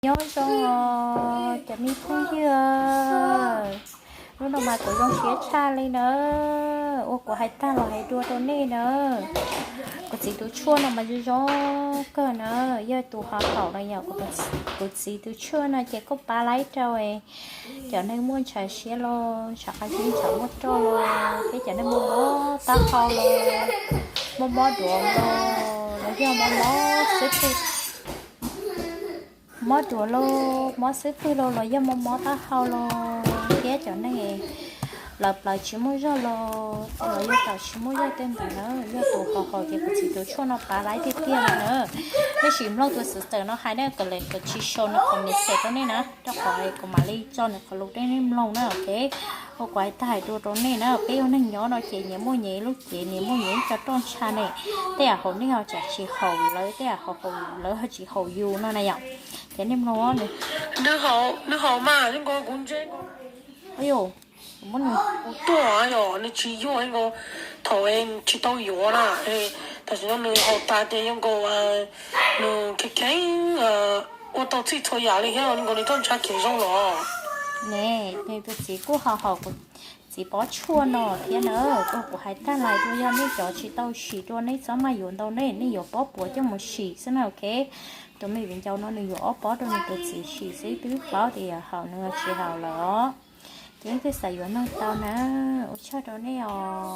Nyob zoo os cov me phooj ywg, hnub no mas kuv zoo siab tshaj li na. Ua kuv hais tag los hais dua rau nej na. Kuv txiv tus tshuaj no mas zoo zoo kawg na, yog tus ho haum no yog kuv txiv tus tshuaj no ces kuj pav laib rau cov neeg muaj ntshav siab los ntshav qab zib ntshav muaj roj los thiab cov neeg mob mob taub hau los, mob mob duav los, los yog mob mob xub pwg, mob duav los mob xub pwg los, los yog mob mob taub hau los thiab cov neeg lawv plawv tsis muaj zog los, los yog taum tsis muaj zog tej ntawd na, yog tus ho haum ces kuv txiv tus tshuaj no pav laib tiag tiag li na. Nej sim mloog tus xwm tawm no hais na, kuv tsis sau nws qhov message rau nej na, rau qhov kuv mam li tso nws qhov lus rau nej mloog na, ok. Ua kuv hais tag hais dua rau nej na, peb ua neeg nyob no ces nyias muaj nyias ib lub cev, nyias muaj nyias ib co roj ntsha ne. Tej yam haum nej ho tsam tsis haum lawv, tej yam haum lawv ho tsis haum yus no na yom. Ces nej mloog, nws haum mas, kuv ntse, kuv tuaj yog nws tsis yuag, thaum tsis tau yuav na, tam sim no nws haum tas ces zoo nkaus nws kheev kheev ua tau txhij txhua yam li thiab, nkaus nws roj ntsha khiav zoo los. Ne, nws tus txiv kuj ho haum kuv txiv pob tshuaj no thiab na. Ua kuv hais tag lais dua, yog nej cov tsis tau sim dua nej txhob maj yuav ntau, nej nej yuav pob puav coj mus sim xwb na, ok. Tus me viv ncaus no nws yuav ob pob rau nws tus txiv sim xwb, twb paub tias haum nws tsis haum lawm os. Ces nej twb xav yuav neeg tau na, ua tsaug rau nej os.